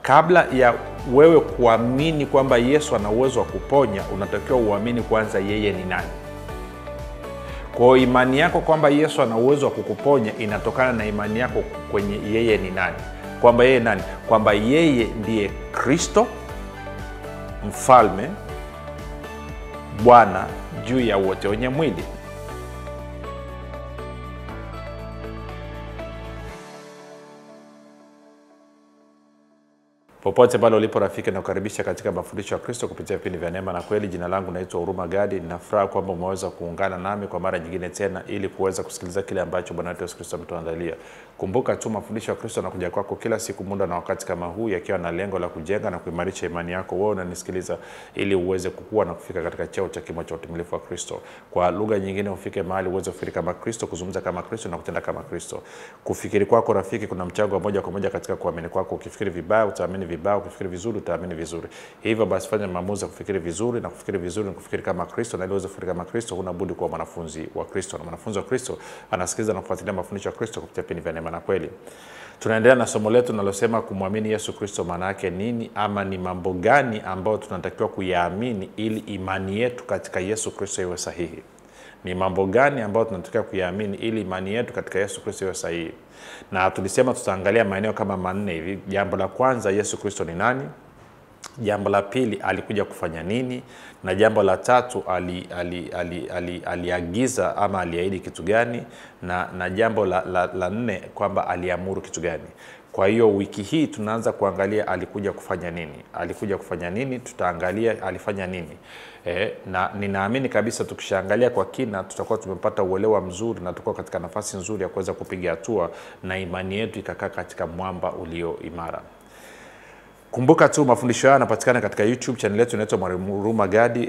Kabla ya wewe kuamini kwamba Yesu ana uwezo wa kuponya, unatakiwa uamini kwanza yeye ni nani. Kwa imani yako kwamba Yesu ana uwezo wa kukuponya inatokana na imani yako kwenye yeye ni nani. Kwamba yeye nani? Kwamba yeye ndiye Kristo, mfalme, Bwana juu ya wote wenye mwili. Popote pale ulipo rafiki, nakukaribisha katika mafundisho ya Kristo kupitia vipindi vya Neema na Kweli. Jina langu naitwa Huruma Gadi. Nina furaha kwamba umeweza kuungana nami kwa mara nyingine tena ili kuweza kusikiliza kile ambacho Bwana wetu Yesu Kristo ametuandalia. Kumbuka tu mafundisho ya Kristo yanakuja kwako kila siku muda na wakati kama huu, yakiwa na lengo la kujenga na kuimarisha imani yako wewe unanisikiliza, ili uweze kukua na kufika katika cheo cha kimo cha utimilifu wa Kristo. Kwa lugha nyingine, ufike mahali uweze kufikiri kama Kristo, kuzungumza kama Kristo na kutenda kama Kristo. Kufikiri kwako rafiki kuna mchango wa moja kwa moja katika kuamini kwako. Ukifikiri vibaya utaamini vibaya, ukifikiri vizuri utaamini vizuri. Hivyo basi fanya maamuzi ya kufikiri vizuri, na kufikiri vizuri ni kufikiri kama Kristo, na ili uweze kufikiri kama Kristo huna budi kuwa mwanafunzi wa Kristo, na mwanafunzi wa Kristo anasikiliza na kufuatilia mafundisho ya Kristo kupitia vipindi vya Neema na Kweli. Tunaendelea na somo letu linalosema kumwamini Yesu Kristo maana yake nini, ama ni mambo gani ambayo tunatakiwa kuyaamini ili imani yetu katika Yesu Kristo iwe sahihi. Ni mambo gani ambayo tunatakiwa kuyaamini ili imani yetu katika Yesu Kristo iwe sahihi? Na tulisema tutaangalia maeneo kama manne hivi. Jambo la kwanza, Yesu Kristo ni nani? Jambo la pili, alikuja kufanya nini? Na jambo la tatu, aliagiza ama aliahidi kitu gani? Na jambo la nne, kwamba aliamuru kitu gani? Kwa hiyo wiki hii tunaanza kuangalia alikuja kufanya nini. Alikuja kufanya nini? Tutaangalia alifanya nini. Na ninaamini kabisa tukishaangalia kwa kina tutakuwa tumepata uelewa mzuri na tutakuwa katika nafasi nzuri ya kuweza kupiga hatua na imani yetu ikakaa katika mwamba ulio imara. Kumbuka tu mafundisho haya yanapatikana katika YouTube channel yetu inaitwa Mwalimu Huruma Gadi.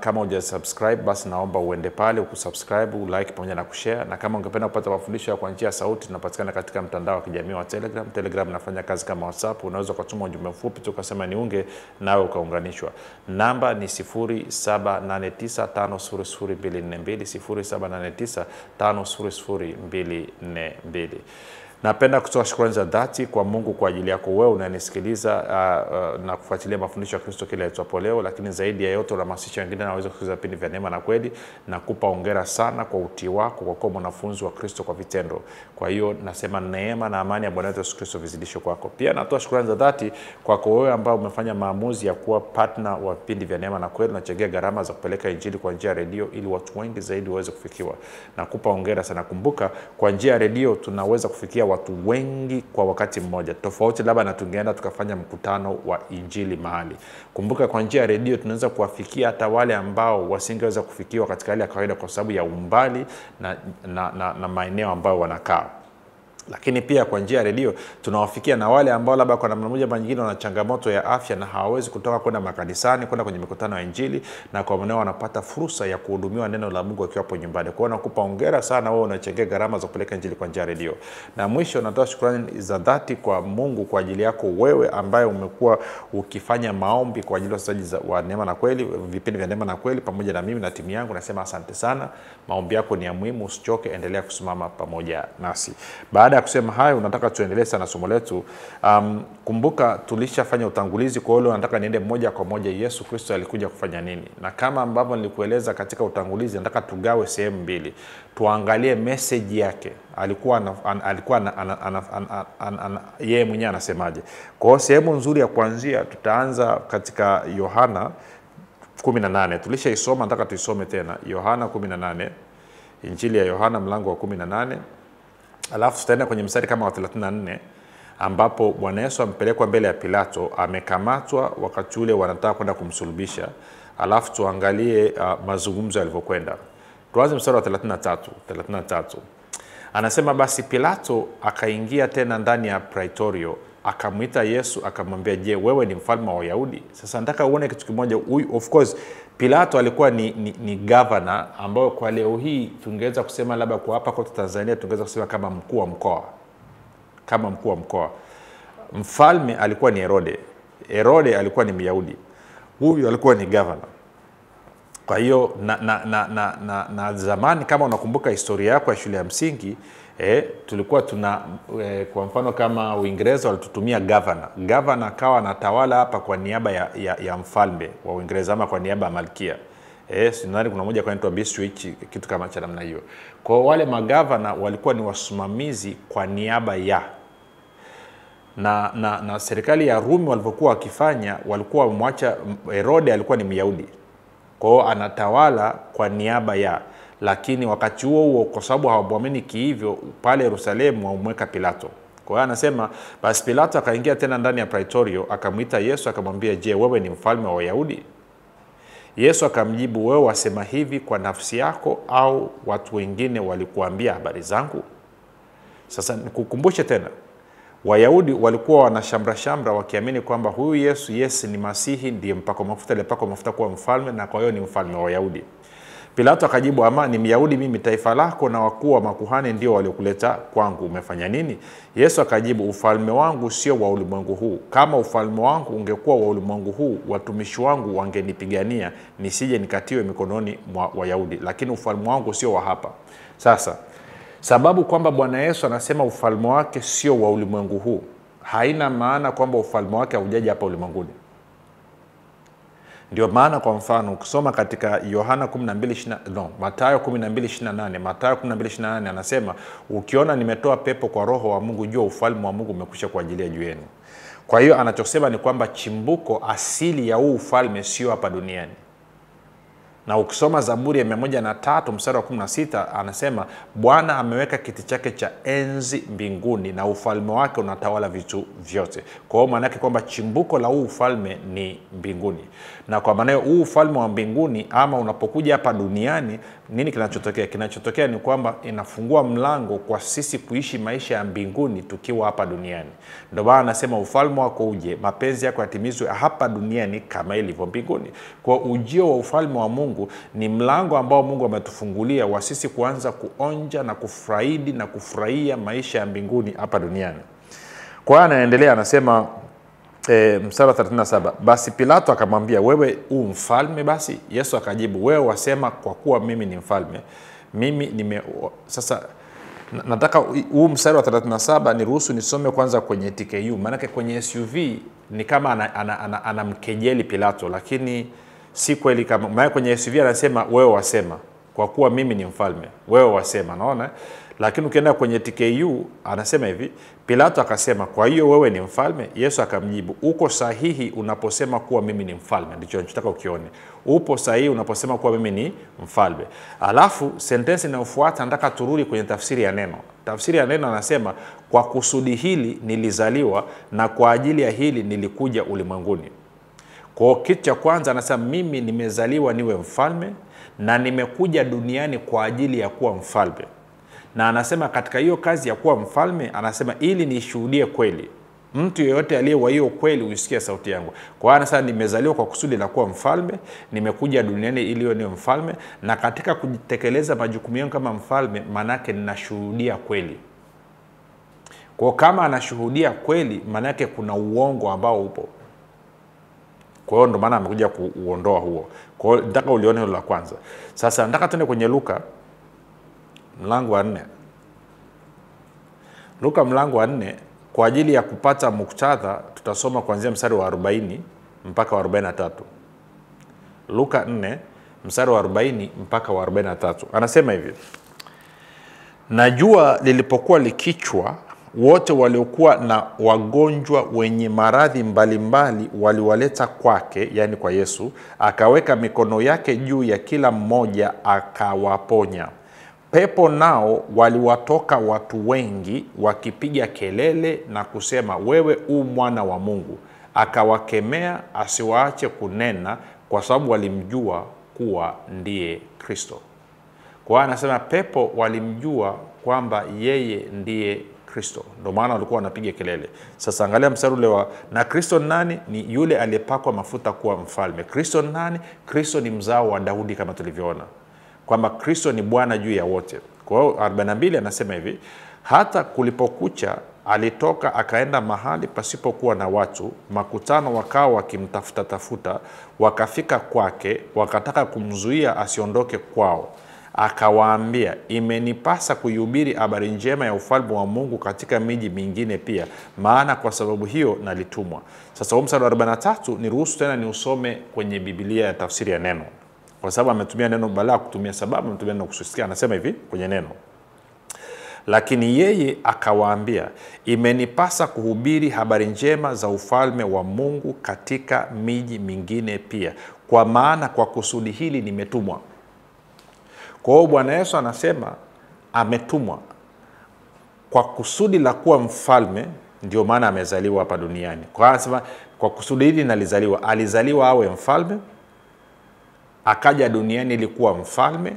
Kama hujasubscribe basi naomba uende pale ukusubscribe, ulike pamoja na kushare. Na kama ungependa kupata mafundisho kwa njia ya sauti, tunapatikana katika mtandao wa kijamii wa Telegram. Telegram inafanya kazi kama WhatsApp. Unaweza kutuma ujumbe mfupi tu ukasema niunge, nawe ukaunganishwa. Namba ni 0789500242, 0789500242. Napenda kutoa shukrani za dhati kwa Mungu kwa ajili yako wewe unanisikiliza na kufuatilia mafundisho ya Kristo kila itwapo leo, lakini zaidi ya yote unahamasisha wengine na waweze kusikiliza vipindi vya Neema na Kweli. Nakupa hongera sana kwa utii wako, kwa kuwa mwanafunzi wa Kristo kwa vitendo. Kwa hiyo nasema neema na amani ya Bwana wetu Yesu Kristo vizidishwe kwako. Pia natoa shukrani za dhati kwako wewe ambao umefanya maamuzi ya kuwa partner wa vipindi vya Neema na Kweli, unachangia gharama za kupeleka injili kwa njia ya redio ili watu wengi zaidi waweze kufikiwa. Nakupa hongera sana. Kumbuka kwa njia ya redio tunaweza kufikia watu wengi kwa wakati mmoja, tofauti labda na tungeenda tukafanya mkutano wa injili mahali. Kumbuka kwa njia ya redio tunaweza kuwafikia hata wale ambao wasingeweza kufikiwa katika hali ya kawaida kwa sababu ya umbali na maeneo ambayo wanakaa. Lakini pia kwa njia ya redio tunawafikia na wale ambao labda kwa namna moja au nyingine wana changamoto ya afya na hawawezi kutoka kwenda makanisani, kwenda kwenye mikutano ya injili, na kwa maana wanapata fursa ya kuhudumiwa neno la Mungu wakiwa hapo nyumbani. Kwa hiyo nakupa hongera sana wewe unachangia gharama za kupeleka injili kwa njia ya redio. Na mwisho natoa shukrani za dhati kwa Mungu kwa ajili yako wewe ambaye umekuwa ukifanya maombi kwa ajili ya wasikilizaji wa Neema na Kweli, vipindi vya Neema na Kweli pamoja na mimi na timu yangu. Nasema asante sana. Maombi yako ni ya muhimu, usichoke, endelea kusimama pamoja nasi. Baada ya kusema hayo, nataka tuendelee sana somo letu. Kumbuka tulishafanya utangulizi, kwa hiyo nataka niende moja kwa moja Yesu Kristo alikuja kufanya nini. Na kama ambavyo nilikueleza katika utangulizi, nataka tugawe sehemu mbili. Tuangalie message yake. Alikuwa yeye mwenyewe anasemaje. Kwa hiyo sehemu nzuri ya kuanzia tutaanza katika Yohana 18. Tulishaisoma, nataka tuisome tena. Yohana 18, Injili ya Yohana mlango wa 18. Alafu tutaenda kwenye mstari kama wa 34 ambapo Bwana Yesu amepelekwa mbele ya Pilato, amekamatwa wakati ule wanataka kwenda kumsulubisha. Alafu tuangalie mazungumzo yalivyokwenda. Tuanze mstari wa 33. Anasema basi Pilato akaingia tena ndani ya Praetorio, akamuita Yesu akamwambia, "Je, wewe ni mfalme wa Wayahudi?" Sasa nataka uone kitu kimoja. Of course Pilato alikuwa ni governor ambao kwa leo hii tungeweza kusema labda kwa hapa kwa Tanzania tungeweza kusema kama mkuu wa mkoa. Kama mkuu wa mkoa. Mfalme alikuwa ni Herode. Herode alikuwa ni Myahudi. Huyu alikuwa ni governor. Kwa hiyo na zamani, kama unakumbuka historia yako ya shule ya msingi, tulikuwa tuna kwa mfano kama Uingereza walitutumia governor. Governor akawa anatawala hapa kwa niaba ya mfalme wa Uingereza ama kwa niaba ya malkia. Sinani kuna moja kwa inaitwa Biswich, kitu kama cha namna hiyo. Kwa wale magavana walikuwa ni wasimamizi kwa niaba ya na serikali ya Rumi walivyokuwa wakifanya, walikuwa wamemwacha Herode, alikuwa ni Myahudi. Kwa hiyo anatawala kwa niaba ya, lakini wakati huo huo kwa sababu hawaamini kihivyo, pale Yerusalemu wamweka Pilato. Kwa hiyo anasema basi Pilato akaingia tena ndani ya Praetorio, akamwita Yesu akamwambia, "Je, wewe ni mfalme wa Wayahudi?" Yesu akamjibu, "Wewe wasema hivi kwa nafsi yako au watu wengine walikuambia habari zangu?" Sasa nikukumbushe tena, Wayahudi walikuwa wana shamra shamra wakiamini kwamba huyu Yesu ni Masihi, ndiye mpako mafuta, aliyepakwa mafuta kuwa mfalme, na kwa hiyo ni mfalme wa Wayahudi. Pilato akajibu, "Ama ni Myahudi mimi? Taifa lako na wakuu wa makuhani ndio waliokuleta kwangu, umefanya nini?" Yesu akajibu, "Ufalme wangu sio wa ulimwengu huu. Kama ufalme wangu ungekuwa wa ulimwengu huu, watumishi wangu wangenipigania nisije nikatiwe mikononi mwa Wayahudi, lakini ufalme wangu sio wa hapa." Sasa sababu kwamba Bwana Yesu anasema ufalme wake sio wa ulimwengu huu, haina maana kwamba ufalme wake haujaja hapa ulimwenguni. Ndio maana kwa mfano ukisoma katika Yohana Mathayo 12:28, Mathayo 12:28 anasema, "Ukiona nimetoa pepo kwa roho wa Mungu, jua ufalme wa Mungu umekwisha kuajilia juu yenu." Kwa hiyo anachosema ni kwamba chimbuko asili ya huu ufalme sio hapa duniani. Na ukisoma Zaburi ya 103 mstari wa 16 anasema, Bwana ameweka kiti chake cha enzi mbinguni na ufalme wake unatawala vitu vyote. Kwa hiyo maana yake kwamba chimbuko la huu ufalme ni mbinguni. Na kwa maana hiyo huu ufalme wa mbinguni ama unapokuja hapa duniani, nini kinachotokea? Kinachotokea ni kwamba inafungua mlango kwa sisi kuishi maisha ya mbinguni tukiwa hapa duniani. Ndio maana anasema ufalme wako uje, mapenzi yako yatimizwe hapa duniani kama ilivyo mbinguni. Kwa ujio wa ufalme wa Mungu ni mlango ambao Mungu ametufungulia wa sisi kuanza kuonja na kufurahi na kufurahia maisha ya mbinguni hapa duniani. Kwa hiyo anaendelea anasema mstari wa 37, basi Pilato akamwambia, "Wewe u mfalme basi?" Yesu akajibu, "Wewe wasema kwa kuwa mimi ni mfalme. Mimi nime..." Sasa nataka huu mstari wa 37 niruhusu nisome kwanza kwenye TKU, maana kwenye SUV ni kama anamkejeli Pilato, lakini si kweli. Kama maana kwenye SUV anasema wewe wasema kwa kuwa mimi ni mfalme, wewe wasema, naona. Lakini ukienda kwenye TKU anasema hivi, Pilato akasema, "Kwa hiyo wewe ni mfalme?" Yesu akamjibu, "Uko sahihi unaposema kuwa mimi ni mfalme." Ndicho ninachotaka ukione. Upo sahihi unaposema kuwa mimi ni mfalme. Alafu sentensi inayofuata nataka turudi kwenye tafsiri ya neno. Tafsiri ya neno anasema, "Kwa kusudi hili nilizaliwa na kwa ajili ya hili nilikuja ulimwenguni." Kwa kitu cha kwanza anasema mimi nimezaliwa niwe mfalme na nimekuja duniani kwa ajili ya kuwa mfalme. Na anasema katika hiyo kazi ya kuwa mfalme, anasema ili nishuhudie kweli. Mtu yeyote aliye wa hiyo kweli huisikia sauti yangu. Kwa hiyo anasema nimezaliwa kwa kusudi la kuwa mfalme, nimekuja duniani ili niwe mfalme, na katika kutekeleza majukumu yangu kama mfalme, manake ninashuhudia kweli. Kwa kama anashuhudia kweli, manake kuna uongo ambao upo. Kwa hiyo ndo maana amekuja kuondoa huo. Kwa hiyo nataka ulione hilo la kwanza. Sasa nataka tuende kwenye Luka mlango wa 4. Luka mlango wa 4 kwa ajili ya kupata muktadha tutasoma kuanzia mstari wa 40 mpaka wa 43. Luka 4 mstari wa 40 mpaka wa 43. Anasema hivi: na jua lilipokuwa likichwa, wote waliokuwa na wagonjwa wenye maradhi mbalimbali waliwaleta kwake, yani kwa Yesu, akaweka mikono yake juu ya kila mmoja akawaponya. Pepo nao waliwatoka watu wengi wakipiga kelele na kusema, wewe u mwana wa Mungu. Akawakemea asiwaache kunena, kwa sababu walimjua kuwa ndiye Kristo. Kwa hiyo anasema pepo walimjua kwamba yeye ndiye Kristo. Ndio maana walikuwa wanapiga kelele. Sasa angalia mstari ule wa, na Kristo nani? Ni yule aliyepakwa mafuta kuwa mfalme. Kristo nani? Kristo ni mzao wa Daudi kama tulivyoona, kwamba Kristo ni Bwana juu ya wote. Kwa hiyo 42 anasema hivi: Hata kulipokucha alitoka akaenda mahali pasipokuwa na watu, makutano wakawa wakimtafuta tafuta, wakafika kwake, wakataka kumzuia asiondoke kwao. Akawaambia, imenipasa kuihubiri habari njema ya ufalme wa Mungu katika miji mingine pia, maana kwa sababu hiyo nalitumwa. Sasa huu mstari wa 43 niruhusu tena niusome kwenye Biblia ya tafsiri ya neno, kwa sababu ametumia neno badala kutumia sababu, ametumia neno kususikia. Anasema hivi kwenye neno: lakini yeye akawaambia, imenipasa kuhubiri habari njema za ufalme wa Mungu katika miji mingine pia, kwa maana kwa kusudi hili nimetumwa. Kwa hiyo Bwana Yesu anasema ametumwa kwa kusudi la kuwa mfalme, ndio maana amezaliwa hapa duniani. Kwa hiyo anasema kwa kusudi hili nalizaliwa. Alizaliwa awe mfalme, akaja duniani ili kuwa mfalme,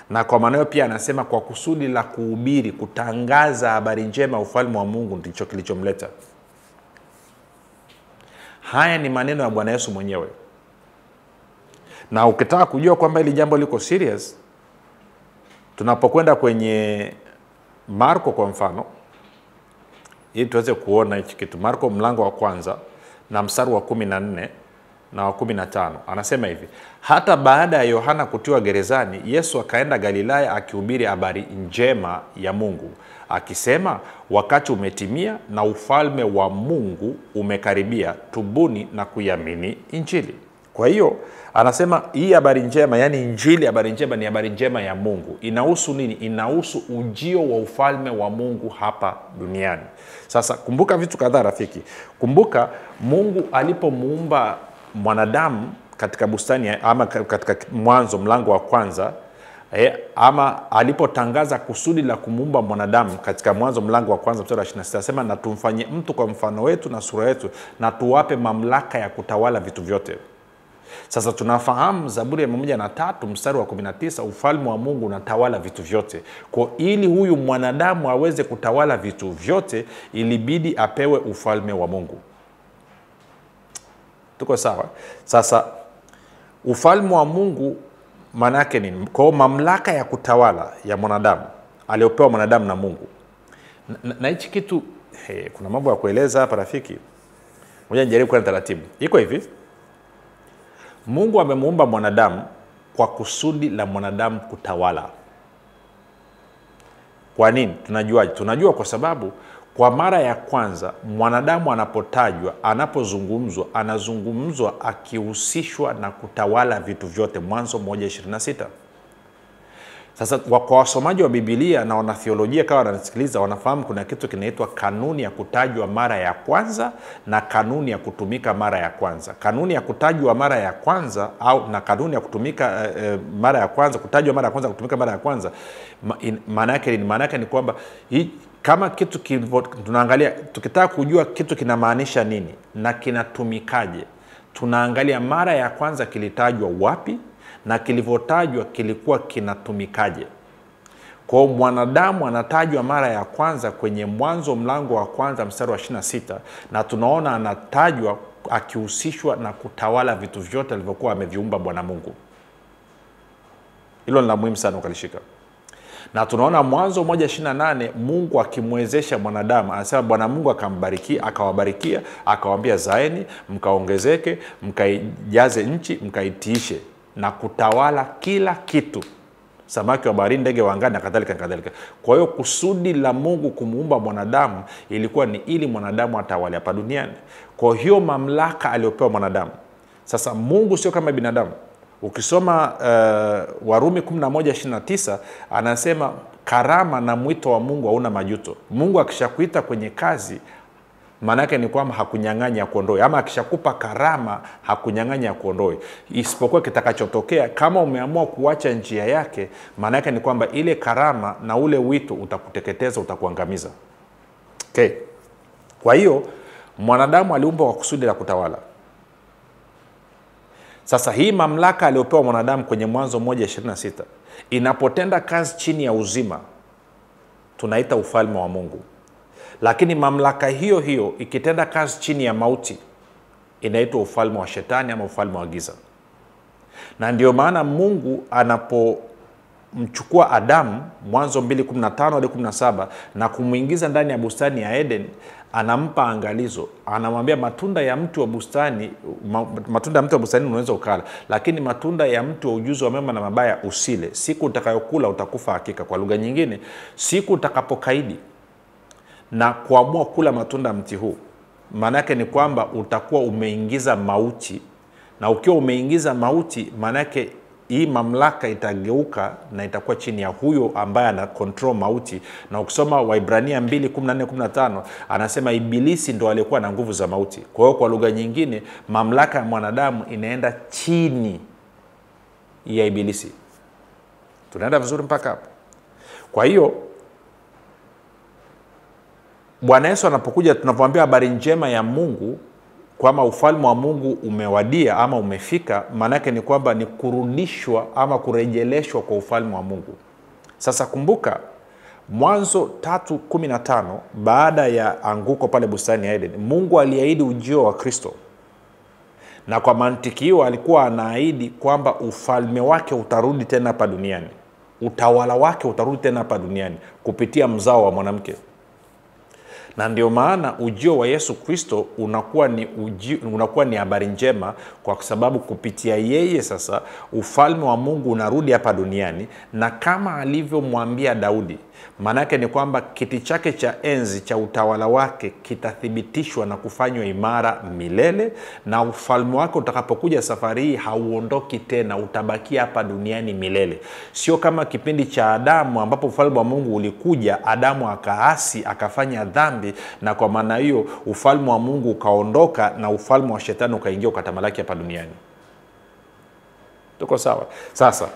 na kwa maana pia anasema kwa kusudi la kuhubiri, kutangaza habari njema ufalme wa Mungu ndicho kilichomleta. Haya ni maneno ya Bwana Yesu mwenyewe. Na ukitaka kujua kwamba hili jambo liko serious, tunapokwenda kwenye Marko kwa mfano, ili tuweze kuona hichi kitu. Marko mlango wa 1 na mstari wa 14 na wa 15. Anasema hivi: hata baada ya Yohana kutiwa gerezani, Yesu akaenda Galilaya akihubiri habari njema ya Mungu, akisema, wakati umetimia na ufalme wa Mungu umekaribia, tubuni na kuiamini Injili. Kwa hiyo anasema hii habari njema, yani Injili, habari njema ni habari njema ya Mungu. Inahusu nini? Inahusu ujio wa ufalme wa Mungu hapa duniani. Sasa kumbuka vitu kadhaa rafiki. Kumbuka Mungu alipomuumba mwanadamu katika bustani, ama katika Mwanzo mlango wa 1, ama alipotangaza kusudi la kumuumba mwanadamu katika Mwanzo mlango wa 1 mstari wa 26, anasema na tumfanye mtu kwa mfano wetu na sura yetu, na tuwape mamlaka ya kutawala vitu vyote. Sasa tunafahamu Zaburi ya 103 mstari wa 19, ufalme wa Mungu unatawala vitu vyote. Kwa ili huyu mwanadamu aweze kutawala vitu vyote, ilibidi apewe ufalme wa Mungu. Tuko sawa? Sasa ufalme wa Mungu maana yake nini? Kwa mamlaka ya kutawala ya mwanadamu aliyopewa mwanadamu na Mungu. Na hichi kitu, kuna mambo ya kueleza hapa rafiki. Ngoja nijaribu kwenda taratibu. Iko hivi. Mungu amemuumba mwanadamu kwa kusudi la mwanadamu kutawala. Kwa nini? Tunajuaje? Tunajua kwa sababu kwa mara ya kwanza mwanadamu anapotajwa, anapozungumzwa, anazungumzwa akihusishwa na kutawala vitu vyote. Mwanzo 1:26. Sasa kwa wasomaji wa Biblia na wanatheolojia kama wananisikiliza, wanafahamu kuna kitu kinaitwa kanuni ya kutajwa mara ya kwanza na kanuni ya kutumika mara ya kwanza. Kanuni ya kutajwa mara ya kwanza au na kanuni ya kutumika mara ya kwanza, kutajwa mara ya kwanza, kutumika mara ya kwanza, maana yake ni, maana yake ni kwamba kama kitu tunaangalia, tukitaka kujua kitu kinamaanisha nini na kinatumikaje, tunaangalia mara ya kwanza kilitajwa wapi na kilivyotajwa kilikuwa kinatumikaje. Kwa mwanadamu anatajwa mara ya kwanza kwenye Mwanzo mlango wa 1 mstari wa 26, na tunaona anatajwa akihusishwa na kutawala vitu vyote alivyokuwa ameviumba Bwana Mungu. Hilo ni la muhimu sana ukalishika. Na tunaona Mwanzo 1:28 Mungu akimwezesha mwanadamu, anasema Bwana Mungu akambarikia, akawabarikia, akawaambia zaeni, mkaongezeke, mkaijaze nchi, mkaitiishe na kutawala kila kitu, samaki wa baharini, ndege wa angani na kadhalika na kadhalika. Kwa hiyo kusudi la Mungu kumuumba mwanadamu ilikuwa ni ili mwanadamu atawale hapa duniani. Kwa hiyo mamlaka aliyopewa mwanadamu. Sasa Mungu sio kama binadamu. Ukisoma Warumi 11:29 anasema karama na mwito wa Mungu hauna majuto. Mungu akishakuita kwenye kazi, maana yake ni kwamba hakunyang'anya kuondoe, ama akishakupa karama hakunyang'anya kuondoe. Isipokuwa kitakachotokea kama umeamua kuacha njia yake, maana yake ni kwamba ile karama na ule wito utakuteketeza, utakuangamiza. Okay. Kwa hiyo mwanadamu aliumbwa kwa kusudi la kutawala. Sasa hii mamlaka aliyopewa mwanadamu kwenye Mwanzo 1:26 inapotenda kazi chini ya uzima, tunaita ufalme wa Mungu. Lakini mamlaka hiyo hiyo ikitenda kazi chini ya mauti, inaitwa ufalme wa shetani ama ufalme wa giza. Na ndio maana Mungu alipomchukua Adamu Mwanzo 2:15 hadi 17 na kumuingiza ndani ya bustani ya Eden, anampa angalizo, anamwambia matunda ya mti wa bustani, matunda ya mti wa bustani unaweza ukala, lakini matunda ya mti wa ujuzi wa mema na mabaya usile, siku utakayokula utakufa hakika. Kwa lugha nyingine, siku utakapokaidi na kuamua kula matunda mti huu, maana yake ni kwamba utakuwa umeingiza mauti, na ukiwa umeingiza mauti, maana yake hii mamlaka itageuka na itakuwa chini ya huyo ambaye ana control mauti. Na ukisoma Waibrania 2:14-15 anasema ibilisi ndo aliyekuwa na nguvu za mauti. Kwa hiyo kwa lugha nyingine, mamlaka ya mwanadamu inaenda chini ya ibilisi. Tunaenda vizuri mpaka hapo? Kwa hiyo Bwana Yesu anapokuja, tunapoambia habari njema ya Mungu kwamba ufalme wa Mungu umewadia ama umefika, maana yake ni kwamba ni kurudishwa ama kurejeleshwa kwa ufalme wa Mungu. Sasa kumbuka Mwanzo 3:15, baada ya anguko pale bustani ya Eden, Mungu aliahidi ujio wa Kristo. Na kwa mantiki hiyo alikuwa anaahidi kwamba ufalme wake utarudi tena hapa duniani. Utawala wake utarudi tena hapa duniani kupitia mzao wa mwanamke. Na ndio maana ujio wa Yesu Kristo unakuwa ni habari njema, kwa sababu kupitia yeye sasa ufalme wa Mungu unarudi hapa duniani. Na kama alivyomwambia Daudi, maana yake ni kwamba kiti chake cha enzi cha utawala wake kitathibitishwa na kufanywa imara milele, na ufalme wake utakapokuja safari hii hauondoki tena, utabakia hapa duniani milele. Sio kama kipindi cha Adamu ambapo ufalme wa Mungu ulikuja, Adamu akaasi, akafanya dhambi, na kwa maana hiyo ufalme wa Mungu ukaondoka na ufalme wa shetani ukaingia ukatamalaki hapa duniani. Tuko sawa? Sasa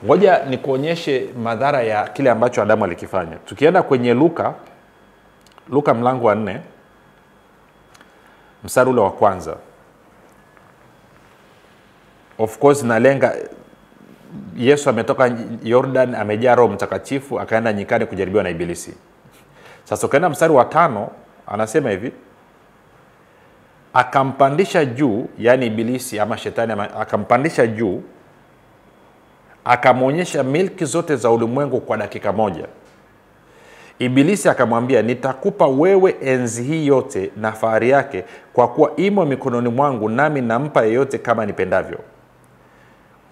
ngoja nikuonyeshe madhara ya kile ambacho Adamu alikifanya. Tukienda kwenye Luka mlango wa 4 mstari ule wa kwanza. Of course nalenga Yesu ametoka Jordan, amejaa Roho Mtakatifu, akaenda nyikani kujaribiwa na ibilisi. Sasa ukienda mstari wa 5 anasema hivi: akampandisha juu, yani ibilisi ama shetani akampandisha juu, akamwonyesha milki zote za ulimwengu kwa dakika moja. Ibilisi akamwambia, nitakupa wewe enzi hii yote na fahari yake, kwa kuwa imo mikononi mwangu, nami nampa yeyote kama nipendavyo.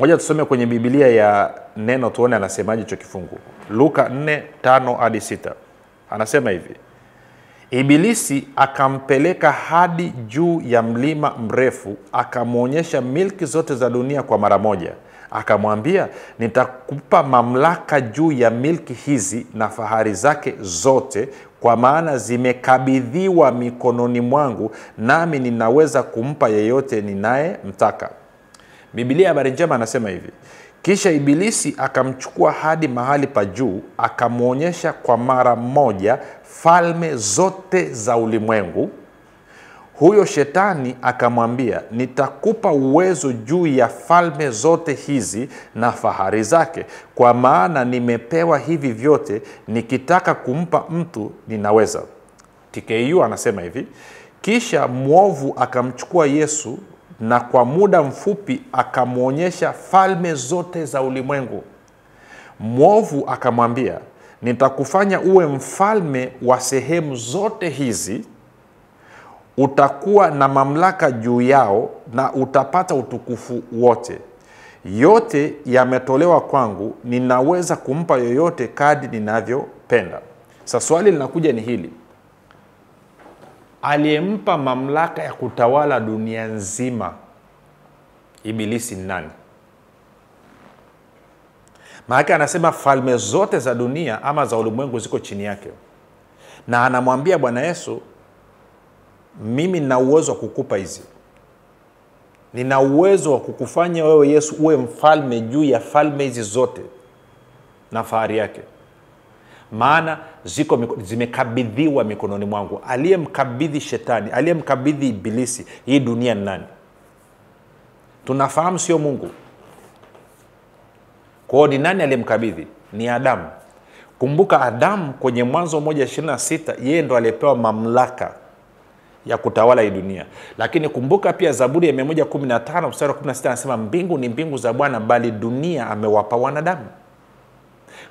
Ngoja tusome kwenye Biblia ya Neno tuone anasemaje hicho kifungu. Luka 4:5-6. Anasema hivi: Ibilisi akampeleka hadi juu ya mlima mrefu, akamwonyesha milki zote za dunia kwa mara moja. Akamwambia, nitakupa mamlaka juu ya milki hizi na fahari zake zote, kwa maana zimekabidhiwa mikononi mwangu, nami ninaweza kumpa yeyote ninayemtaka. Biblia Habari Njema anasema hivi: kisha ibilisi akamchukua hadi mahali pa juu, akamwonyesha kwa mara moja falme zote za ulimwengu. Huyo shetani akamwambia, nitakupa uwezo juu ya falme zote hizi na fahari zake, kwa maana nimepewa hivi vyote, nikitaka kumpa mtu ninaweza. TKU anasema hivi: kisha mwovu akamchukua Yesu na kwa muda mfupi akamwonyesha falme zote za ulimwengu. Mwovu akamwambia, nitakufanya uwe mfalme wa sehemu zote hizi, utakuwa na mamlaka juu yao na utapata utukufu wote. Yote yametolewa kwangu, ninaweza kumpa yoyote kadri ninavyopenda. Sasa swali linakuja ni hili: aliyempa mamlaka ya kutawala dunia nzima ibilisi ni nani? Maana anasema falme zote za dunia ama za ulimwengu ziko chini yake. Na anamwambia Bwana Yesu, mimi nina uwezo wa kukupa hizi. Nina uwezo wa kukufanya wewe Yesu uwe mfalme juu ya falme hizi zote na fahari yake. Maana zimekabidhiwa mikononi mwangu. Aliyemkabidhi shetani, aliyemkabidhi ibilisi hii dunia ni nani? Tunafahamu sio Mungu. Kwa hiyo ni nani aliyemkabidhi? Ni Adamu. Kumbuka Adamu kwenye Mwanzo 1:26 yeye ndo aliyepewa mamlaka ya kutawala hii dunia. Lakini kumbuka pia Zaburi ya 115 mstari wa 16 anasema mbingu ni mbingu za Bwana, bali dunia amewapa wanadamu.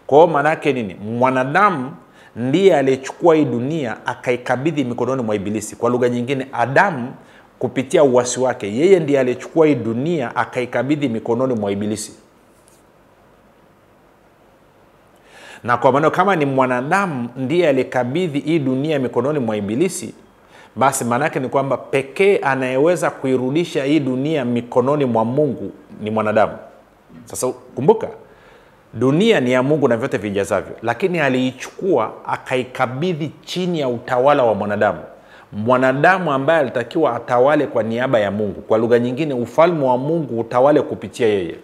Kwa hiyo maana yake nini? Mwanadamu ndiye aliyechukua hii dunia akaikabidhi mikononi mwa Ibilisi. Kwa lugha nyingine, Adamu kupitia uasi wake, yeye ndiye aliyechukua hii dunia akaikabidhi mikononi mwa Ibilisi. Na kwa maana kama ni mwanadamu ndiye aliyekabidhi hii dunia mikononi mwa Ibilisi, basi maana yake ni kwamba pekee anayeweza kuirudisha hii dunia mikononi mwa Mungu ni mwanadamu. Sasa kumbuka, dunia ni ya Mungu na vyote vijazavyo, lakini aliichukua akaikabidhi chini ya utawala wa mwanadamu. Mwanadamu ambaye alitakiwa atawale kwa niaba ya Mungu. Kwa lugha nyingine, ufalme wa Mungu utawale kupitia yeye.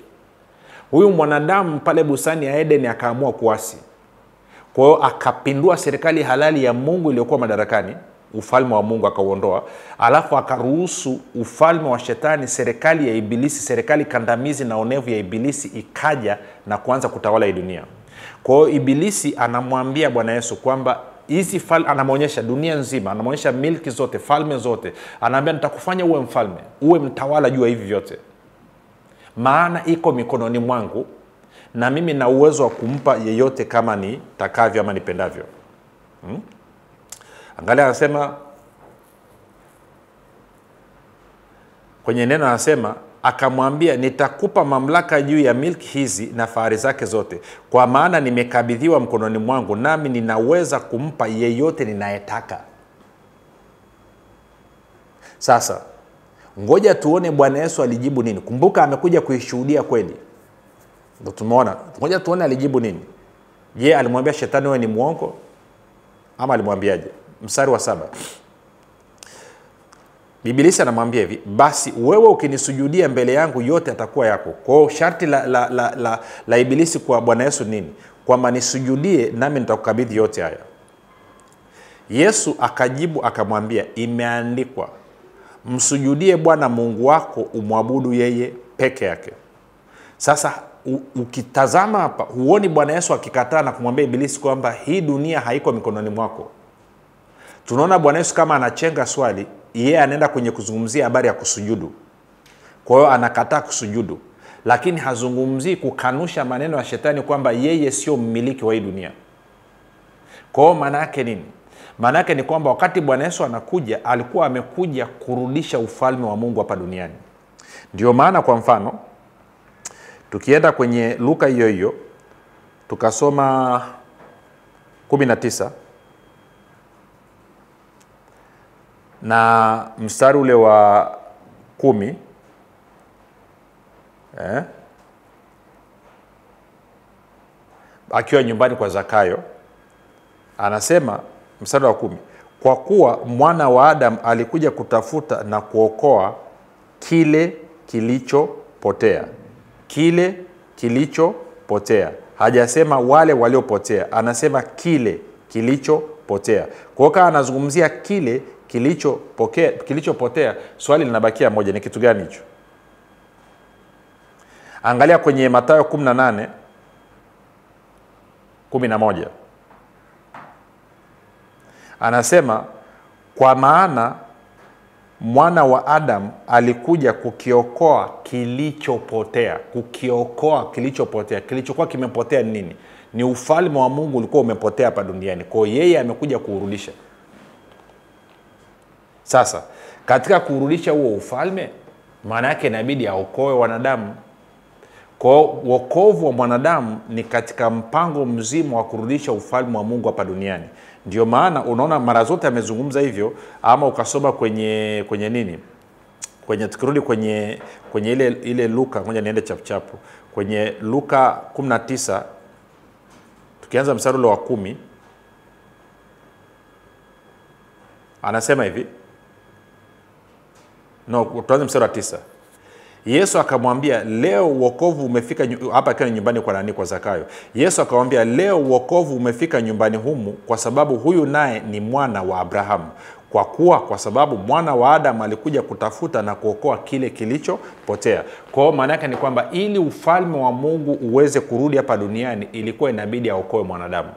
Huyu mwanadamu pale bustani ya Eden akaamua kuasi. Kwa hiyo akapindua serikali halali ya Mungu iliyokuwa madarakani, ufalme wa Mungu akauondoa, alafu akaruhusu ufalme wa shetani, serikali ya Ibilisi, serikali kandamizi na onevu ya Ibilisi ikaja na kuanza kutawala hii dunia. Kwa hiyo Ibilisi anamwambia Bwana Yesu kwamba hizi anamuonyesha dunia nzima, anamuonyesha milki zote, falme zote. Anaambia nitakufanya uwe mfalme, uwe mtawala juu ya hivi vyote. Maana iko mikononi mwangu na mimi na uwezo wa kumpa yeyote kama ni takavyo ama nipendavyo. Angalia, anasema kwenye neno, anasema akamwambia nitakupa mamlaka juu ya milki hizi na fahari zake zote, kwa maana nimekabidhiwa mkononi mwangu nami ninaweza kumpa yeyote ninayetaka. Sasa ngoja tuone Bwana Yesu alijibu nini. Kumbuka amekuja kuishuhudia kweli. Ndio tumeona. Ngoja tuone alijibu nini. Je, alimwambia shetani wewe ni muongo ama alimwambiaje? Mstari wa 7. Ibilisi anamwambia hivi, basi wewe ukinisujudia mbele yangu yote atakuwa yako. Kwa hiyo sharti la Ibilisi kwa Bwana Yesu nini? Kwamba nisujudie nami nitakukabidhi yote haya. Yesu akajibu akamwambia, imeandikwa, msujudie Bwana Mungu wako umwabudu yeye peke yake. Sasa ukitazama hapa huoni Bwana Yesu akikataa na kumwambia Ibilisi kwamba hii dunia haiko mikononi mwako. Tunaona Bwana Yesu kama anachenga swali, yeye anaenda kwenye kuzungumzia habari ya kusujudu. Kwa hiyo anakataa kusujudu, lakini hazungumzii kukanusha maneno ya shetani kwamba yeye sio mmiliki wa hii dunia. Kwa hiyo maana yake nini? Maana yake ni kwamba wakati Bwana Yesu anakuja, alikuwa amekuja kurudisha ufalme wa Mungu hapa duniani. Ndio maana kwa mfano tukienda kwenye Luka hiyo hiyo tukasoma 19 na mstari ule wa 10, akiwa nyumbani kwa Zakayo anasema mstari wa 10, kwa kuwa mwana wa Adam alikuja kutafuta na kuokoa kile kilichopotea. Kile kilichopotea. Hajasema wale waliopotea, anasema kile kilichopotea. Kwa hiyo anazungumzia kile kilichopotea. Swali linabakia moja, ni kitu gani hicho? Angalia kwenye Mathayo 18:11. Anasema kwa maana mwana wa Adam alikuja kukiokoa kilichopotea. Kukiokoa kilichopotea. Kilichokuwa kimepotea ni nini? Ni ufalme wa Mungu ulikuwa umepotea hapa duniani. Kwa hiyo yeye amekuja kuurudisha. Sasa katika kuurudisha huo ufalme, maana yake inabidi aokoe wanadamu. Kwa wokovu wa mwanadamu ni katika mpango mzima wa kurudisha ufalme wa Mungu hapa duniani. Ndio maana unaona mara zote amezungumza hivyo, ama ukasoma kwenye nini? Kwenye tukirudi kwenye ile Luka, ngoja niende chapu. Kwenye Luka 19 tukianza mstari wa 10 anasema hivi. No, tuanze mstari wa 9. Yesu akamwambia leo wokovu umefika hapa, akiwa nyumbani kwa nani? Kwa Zakayo. Yesu akamwambia leo wokovu umefika nyumbani humu, kwa sababu huyu naye ni mwana wa Abrahamu. Kwa kuwa kwa sababu mwana wa Adam alikuja kutafuta na kuokoa kile kilichopotea. Kwa hiyo maana yake ni kwamba ili ufalme wa Mungu uweze kurudi hapa duniani, ilikuwa inabidi aokoe mwanadamu.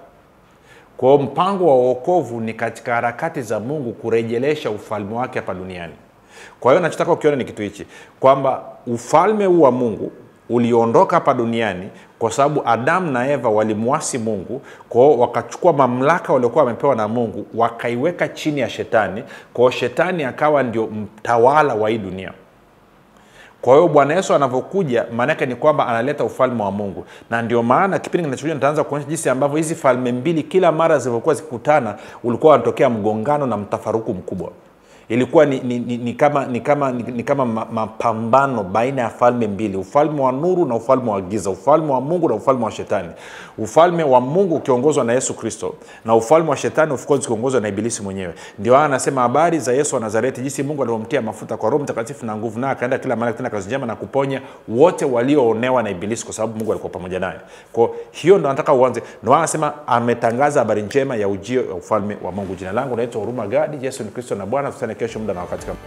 Kwa hiyo mpango wa wokovu ni katika harakati za Mungu kurejelesha ufalme wake hapa duniani. Kwa hiyo nachotaka ukiona ni kitu hichi, kwamba ufalme huu wa Mungu Uliondoka hapa duniani kwa sababu Adam na Eva walimwasi Mungu, kwa hiyo wakachukua mamlaka waliokuwa wamepewa na Mungu wakaiweka chini ya shetani. Kwa hiyo shetani akawa ndio mtawala wa hii dunia. Kwa hiyo Bwana Yesu anapokuja, maana yake ni kwamba analeta ufalme wa Mungu. Na ndio maana kipindi kinachokuja nitaanza kuonyesha jinsi ambavyo hizi falme mbili kila mara zilivyokuwa zikikutana ulikuwa unatokea mgongano na mtafaruku mkubwa. Ilikuwa ni kama mapambano baina ya falme mbili, ufalme wa nuru na ufalme wa giza, ufalme wa Mungu na ufalme wa shetani. Ufalme wa Mungu ukiongozwa na Yesu Kristo na ufalme wa shetani of course ukiongozwa na ibilisi mwenyewe. Ndio maana anasema habari za Yesu wa Nazareti, jinsi Mungu alivyomtia mafuta kwa Roho Mtakatifu na nguvu, na akaenda kila mahali kutenda kazi njema na kuponya wote walioonewa na ibilisi, kwa sababu Mungu alikuwa pamoja naye. Kwa hiyo ndo nataka uanze. Ndio anasema ametangaza habari njema ya ujio wa ufalme wa Mungu. Jina langu naitwa Huruma Gadi. Yesu ni Kristo na Bwana. Tukutane kesho muda na wakati kama